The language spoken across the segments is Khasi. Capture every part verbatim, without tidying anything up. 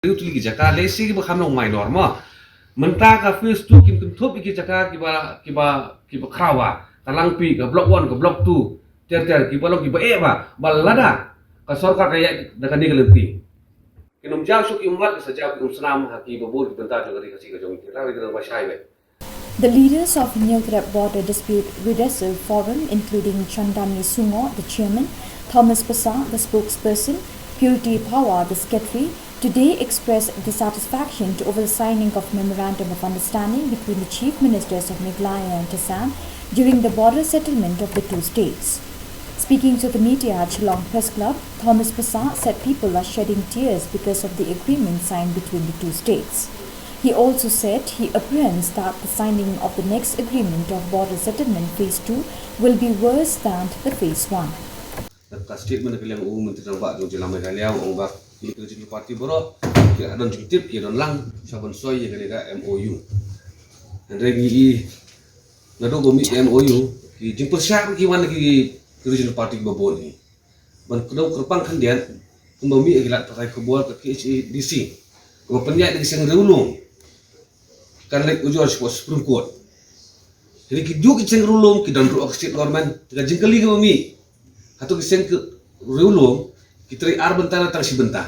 Riew tylli ki jaka, lehse kiba kham long minor mo. Mynta ka phase two kin kynthup ïa ki jaka kiba, kiba, kiba khraw, ka Langpih, ka Block one, ka Block two, ter ter, kiba long kiba eh ba, ba lada ka sorkar ka ïaid da kane ka lynti, kin ym jaw shuh ki ummat, ki sa jaw ki umsnam ha kiba bun ki bynta jong ka ri Khasi ka jong ngi. Te tang ri ka dang ba shai beit. The leaders of Hynñiewtrep Border Dispute Redressal Forum, including Chandani Sungoh, the chairman, Thomas Passah, the spokesperson, Purity Phawa, the secretary, today expressed dissatisfaction over the signing of Memorandum of Understanding between the Chief Ministers of Meghalaya and Assam during the border settlement of the two states. Speaking to the media at Shillong Press Club, Thomas Passah said people are shedding tears because of the agreement signed between the two states. He also said he apprehends that the signing of the next agreement of border settlement phase two will be worse than the phase one. Ka statement ka liang u Myntri Rangbah jong jylla Meghalaya, u ong ba ki political party baroh ki don jingtip, ki don lang sha ban soi ïa kane ka M O U. Hynrei ngi i naduh ba mih ka M O U, ki jingpyrshah ki wan ki, ki regional party kiba bun hi. Ban kdew kyrpang khyndiat, kumba mih ki lad pathai khubor ka K H A D C, kaba pynïaid da ki seng riewlum, kan leit ujor sha Supreme Court. Hynrei ki juh ki seng riewlum ki don ruh ha ka state government. Te ka jingkylli kaba mih, hato ki seng riewlum ki trei ar bynta ne tang shi bynta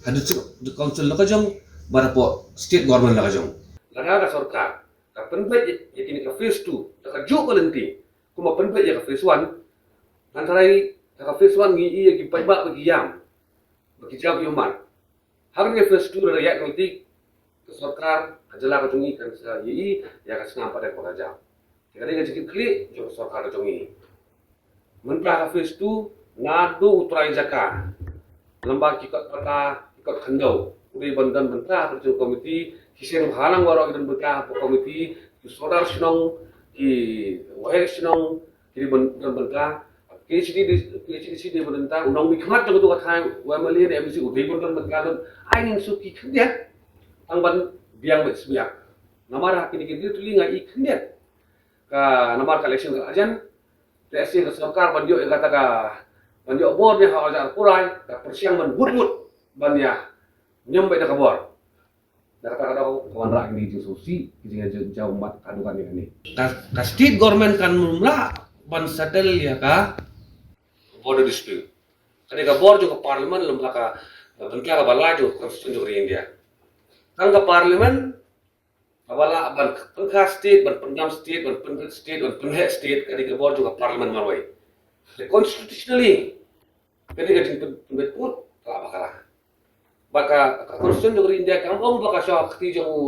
ha District Council la ka jong bad hapoh state government la ka jong? Lada ka sorkar ka pynbeit ïa kine ka phase two da ka juh ka lynti kumba pynbeit ïa ka phase one, hynrei ha ka phase one ngi i ïa ki paidbah ba ki ïam, ba ki jaw ki ummat. Ha kane ka phase two lada ïaid ka lynti, ka sorkar ka jylla ka jong ngi kan sa ïohi ïa ka snam pat ïa kaba ka jaw. Te ka dei ka jingkitkhlieh jong ka sorkar ka jong ngi. Mynta ka phase two, naduh u trai jaka, lem bad ki kot pata, ki kot khyndew, u dei ban don bynta ha ka regional committee. Ki seng bhalang baroh ki don bynta ha ka committee, ki sordar shnong, ki waheh shnong, ki dei ban don bynta. K H A D C, K H A D C dei ban don bynta. U nongmihkhmat jong kato ka thaiñ, u M L A ne M L C, u dei ban don bynta. Don ai ngin shu ki khyndiat, tang ban biang beit sbiang. Namar ha kine ki riew tylli nga i khyndiat, ka namar ka election ka la jan, te lehse ka sorkar ban ïoh ïa kata ka, ban ïoh bor ne ha u hajar arphew lai, ka pyrshang ban wut wut ban ïa ñiam beit da ka bor. Da kata ka daw ka wanrah kine ki jingsngewsih, ki jingjaw ummat haduh katne katne. Ka, ka state government kan ym lah ban settle ïa ka border dispute. Ka dei ka bor jong ka parliament lem bad ka, ka bynta kaba lai jong ka constitution jong ka ri India. Tang ka parliament kaba lah ban pynkha state, ban pyndam state, ban pynbeit state, ban pynheh state, ka dei ka bor jong ka parliament marwei. Te constitutionally ka dei ka jingpynbeit pud ka lah ba ka lah. Bad ka, ka constitution jong ka ri India kam ong ba ka shah kti jong u,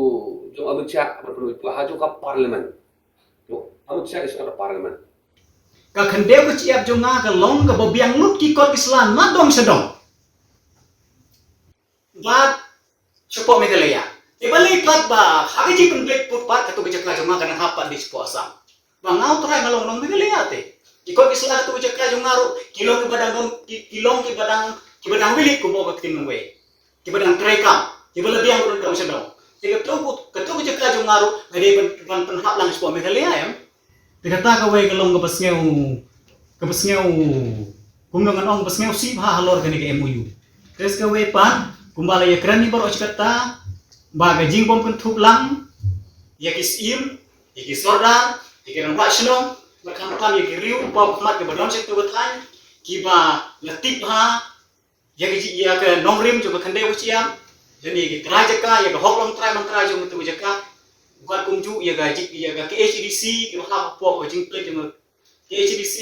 jong Amit Shah ban pynbeit pud, ha jong ka parliament. Jong Amit Shah is not a parliament. Ka khyndew ka shyiap jong nga ka long kaba biang lut ki kot ki sla na dong sha dong. Bad shapoh Meghalaya. Te balei pat ba ha ka jingpynbeit pud pat kato ka jaka jong nga ka nang hap pat dei shapoh Assam. Ba nga u trai nga long nong Meghalaya te. Ki kot ki sla kato ka jaka jong nga ruh ki long kiba dang don, ki, ki long kiba dang, kiba dang willing kumba ka ktien nongwei. Kiba dang trei kam, kiba la biang ruh dong sha dong. Te kato, kato ka jaka jong nga ruh nga dei ban, ban pynhap lang shapoh Meghalaya em. Te kata kawei ka long kaba sngew, kaba sngew, kumno ngan ong, ba sngewsih bha halor kane ka M O U. Te sa kawei pat, kumba la ïakren ïa baroh shi katta, ba ka jingbym kynthup lang ïa ki syiem, ïa ki sordar, ïa ki rangbah shnong, bad khamtam ïa ki riew paw khmat kiba don sha kato ka thaiñ, kiba la tip bha ïa ka ji-, ïa ka nongrim jong ka khyndew ka shyiap, lane ïa ki trai jaka, ïa ka hok long trai man trai jong kato ka jaka. Bad kumjuh ïa ka ji-, ïa ka K H A D C kiba hap hapoh ka jingpeit jong ka K H A D C,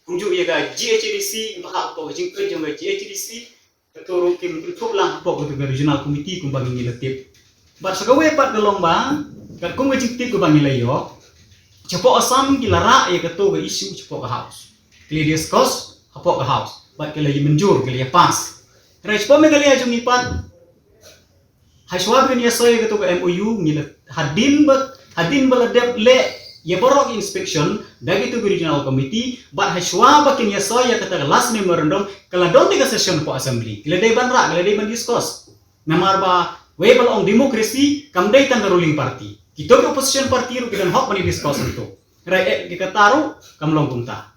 kumjuh ïa ka G H A D C kiba hap hapoh ka jingpeit jong ka G H A D C. Kato ruh kim kynthup lang hapoh kato ka regional committee kumba ngi la tip. Bad sa kawei pat ka long ba katkum ka jingtip kaba ngi la ïoh, shapoh Assam ki la rah ïa kato ka issue shapoh ka House. Ki la discuss hapoh ka House bad ki la ïa mynjur, ki la ïa pass. Hynrei shapoh Meghalaya jong ngi pat, hashwa ba kin ïa soi ïa kato ka M O U, ngi la, hadien ba, hadien ba la dep leh ïa baroh ki inspection da kito ki regional committee, bad hashwa ba kin ïa soi ïa kata ka last memorandum, ka la don te ka session hapoh Assembly. Ki la dei ban rah, ki la dei ban discuss. Namar ba wei ba la ong democracy kam dei tang ka ruling party. Kito ki opposition party ruh ki don hok ban ïa discuss hangto. Hynrei eh, ïa kata ruh kam long kumta.